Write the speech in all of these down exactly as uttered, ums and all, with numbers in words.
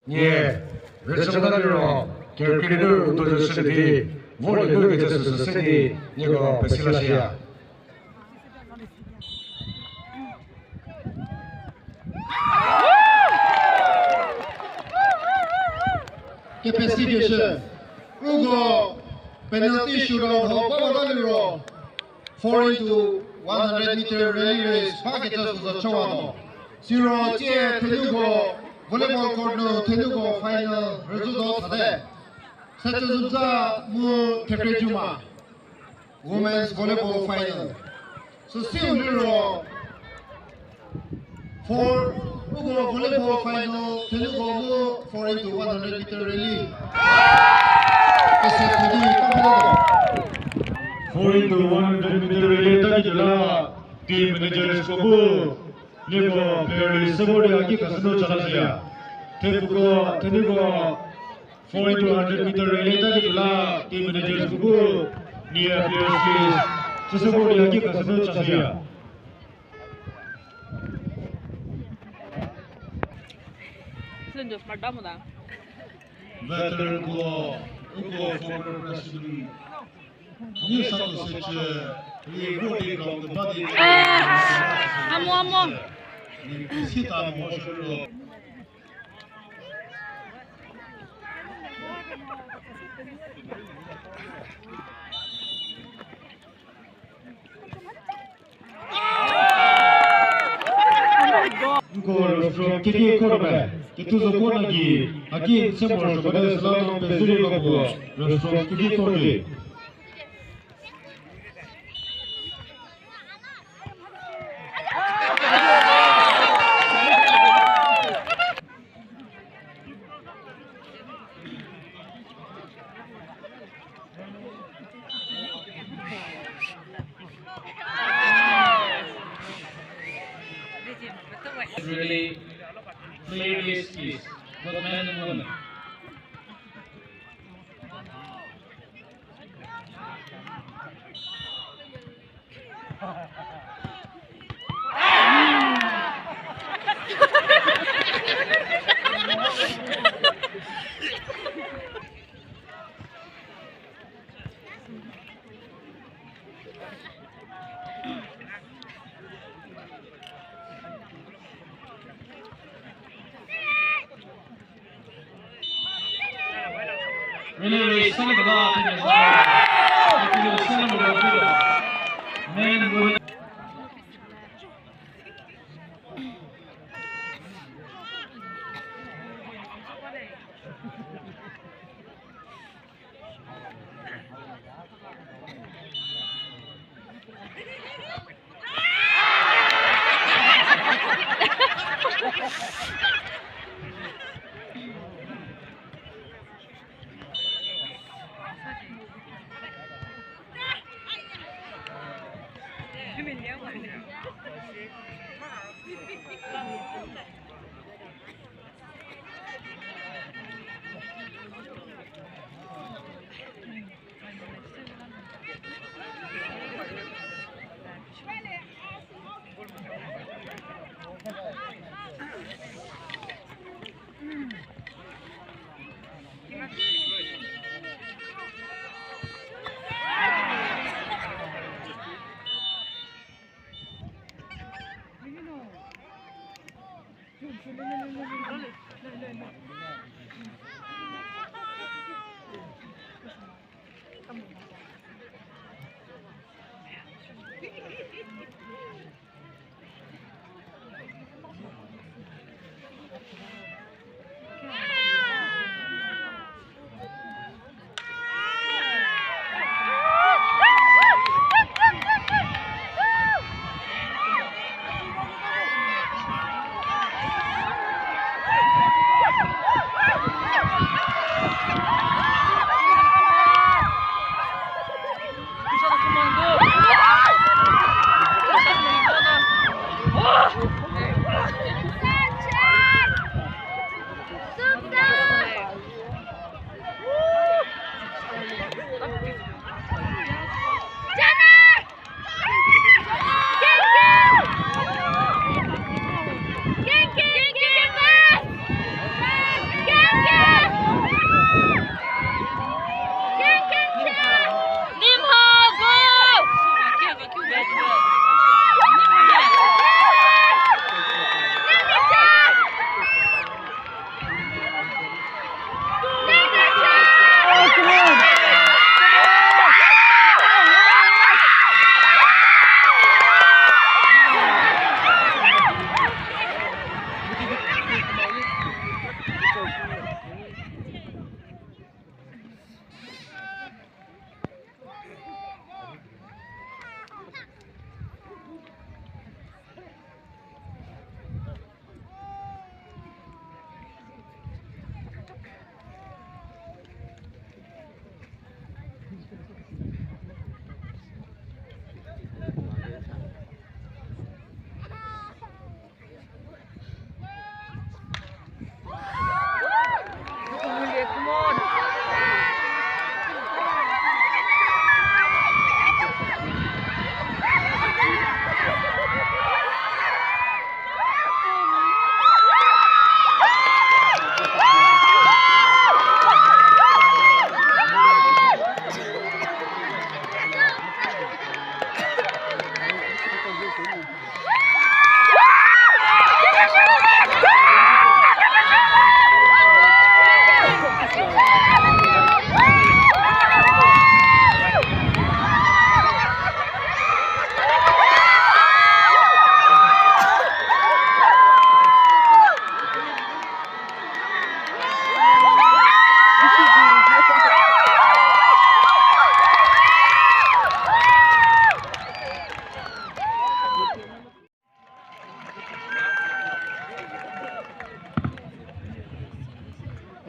Nie, rüchüta liro, kerükrie nu u tuo zhü shülie di, volley nu kecü süsü se di, nieko pesi lashüya. Kepesi keshü, uko penalty shootout ho ba liro, four into one hundred meter relay race ba kecü süsü chüwa no. Siro tsie thenuko volleyball court nu thenuko final rüzü do thate. Sechüzüza mu Thekre Juma. Women's volleyball final. Süsiu liro four, uko volleyball final, thenuko mu four into one hundred meter relay. Kese thedi kapilo. Four into one hundred meter relay ta kituo la team managers ko bu nieko player list se vor di haki khashünu chashüya. Thepuko, thenuko Four into hundred meter relay ta kituo la team managers ko bu nie players list chüse vor di haki khashünu chashüya. Veteran ko, uko former president, ni sa to se chü, ni ro di ground ba di. Amo, amo. Ni sita mo shüro. Nko rostro kidi korbe, kitu zo kona gi, aki se mo rostro bade sala no pezuri ba ko, rostro kidi korbe. Really, play this piece, both men and women.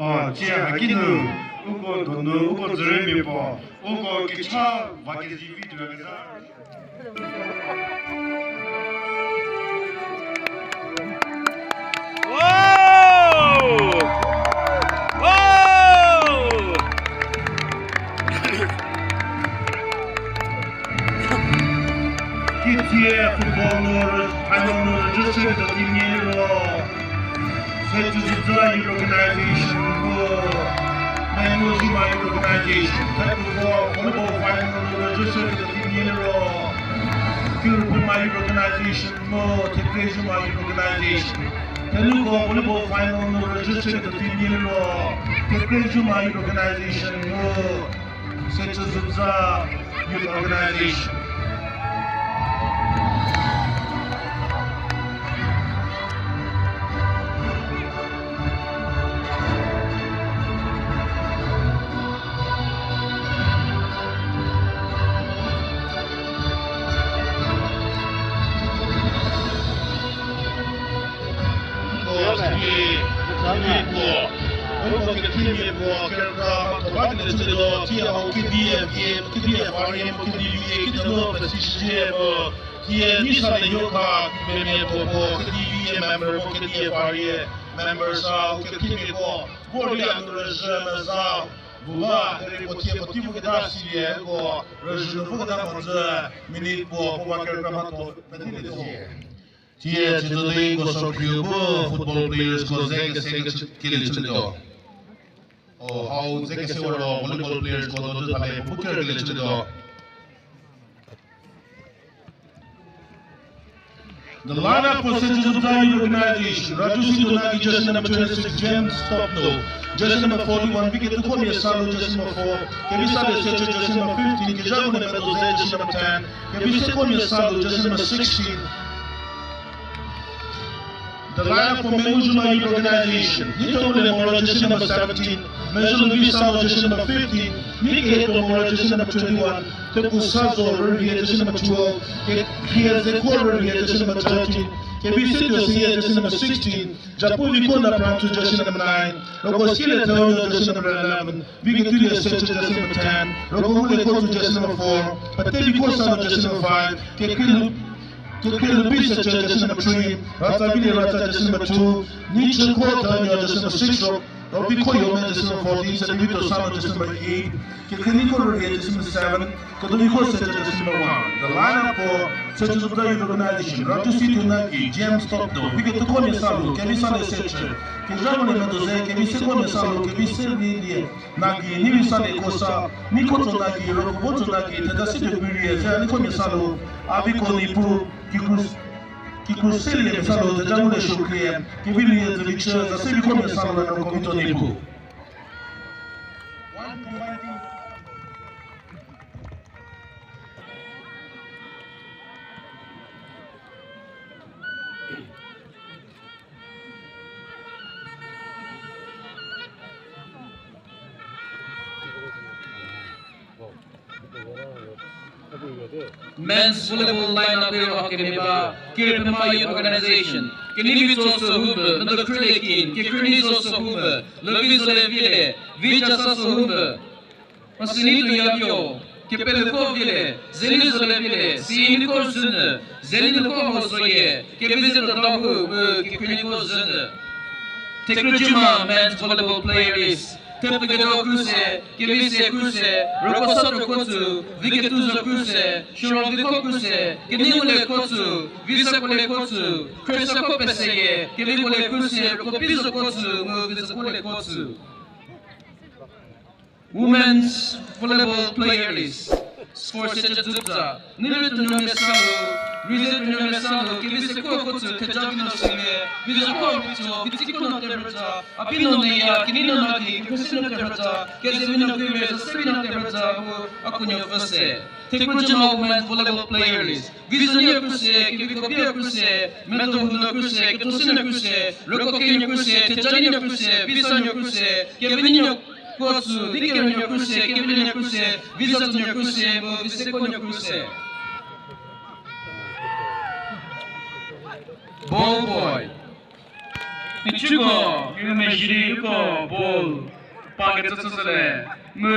O, tsie haki nu, uko donu, uko dzüriemi puo, uko kecha va kezivi tuoyakezha. Wow! Wow! Kitie football nu, final nu rüzhüshüketuo team nie liro, Sechüzütsa Youth Organization mu Mengozhima Youth Organization. Thepfü volleyball final nu rüzhüshüketuo team nie liro, Kirüpema Youth Organization mu Thekrezhoma Youth Organization. Thenuko volleyball final nu rüzhüshüketuo team nie liro, Thekrezhoma Youth Organization mu Sechüzütsa Youth Organization. Nko sidi, sidi puo, nko kethimia puo, kerükra, mhatho ba kele chülie do, thie hau K D F, K D F R A mu K D V A, kidie nu pesi shüzhie mu, thie ni sa le yokha, kemia puo puo, K D V A member mu K D F R A member sa, kethimia puo, vor ria nu rüzhü meza, bu ba, derei puo thie puo tei voketa silie, ko, rüzhü nu voketa mhodzü, minute puo, puo ba kerükra mhatho, pedi le zo. Thie Chütodei ko sorkhriu bu football players ko ze kese kelie chülietuo. O, hau ze kese ro volleyball players ko do tha le bu kerkelie chülietuo. The lineup for Sechüzütsa Youth Organization, Raju Sitonagi, jersey number twenty-six, James Topno, jersey number forty-one, Viketukhomia Salu, jersey number four, Kevisa Leseche, jersey number fifteen, Kezhakolie Medoze, jersey number ten, Kevise Komia Salu, jersey number sixteen. The lineup for Mengozhima Youth Organization, Nithoule Moro, jersey number seventeen, Mezhüluvi Salu, jersey number fifteen, Nikehetuo Moro, jersey number twenty-one, Thekusazo Rürie, jersey number twelve, Ke-, Khriezeko Rürie, jersey number thirteen, Kevisetuo Seyie, jersey number sixteen, Japuviko Naprantu, jersey number nine, Roko Siele Theono, jersey number eleven, Viketulie Seche, jersey number ten, Roko Hule Kotu, jersey number four, Pateviko Salu, jersey number five, Kekrilu Kekrilubi Seche, jersey number three, Ratsavili Ratsa, jersey number two, Nichüko Daniel, jersey number six, Ro-, Robiko Yome, jersey number fourteen, Sedivito Salu, jersey number eight, Kekriniko Rürie, jersey number seven, Kedoviko Seche, jersey number one. The lineup for Sechüzütsa Youth Organization, Raju Sitonagi, James Topno, Viketukhomia Salu, Kevisa Leseche, Kezhakolie Medoze, Kevisekomia Salu, Kevise Rürie, Nagi, Nivisalie Kosa, Nikotso Nagi, Rokobotso Nagi, Thedasituo Rürie, Zeanikomi Salu, Aviko Nipu, Kikus-, Kikuselie Salu, Thejamulie Shukrie, Kevilie Zevichü, Zasevikomi Salu, Rokovito Nipu. Men's volleyball line-up liro hakemhie ba, Kirpema Youth Organization, Kenivitso Sohumvü, Medokhrilekin, Kekhrinizo Sohumvü, Lüvizo Levile, Vijasa Sohumvü. Masinituo Yavio, Kepelüko Vile, Zelizo Levile, Siniko Zünü, Zelinuko Mozoye, Kevizetuo Dahou, mu Kekhrüniko Zünü. Thekrüjima men's volleyball player list. Thepfüketuo Kruse, Kevise Kruse, Rükosa Rükotsu, Viketuzo Kruse, Shüroviko Kruse, Keningule Kotsu, Visakolie Kotsu, Kresako Peseye, Kevikolie Kruse, Rükopizo Kotsu, mu Visakolie Kotsu. Women's volleyball player list for Sechüzütsa. Nilütuonuomia Salu, Rizetuonuomia Salu, Kevise Kuo Kotsu, Thejavino Sile, Vizeko Rütso, Vitsiko Naterütsa, Apino Neya, Kinino Nagi, Kekhrüsino Terütsa, Kezevino Kire, Zasevino Terütsa, mu Akonio Vose. Thekrüjima women's volleyball player list. Vizonio Kruse, Keviko Bio Kruse, Medo Huno Kruse, Ketosino Kruse, Rükokenio Kruse, Thejanino Kruse, Visanio Kruse, Kevinio Kotsu, Vikerünio Kruse, Kevinio Kruse, Vizatsuonio Kruse, mu Visekonio Kruse. Ball boy. Chüko, kemezhie di uko ball pa kecü chüshülie. Mu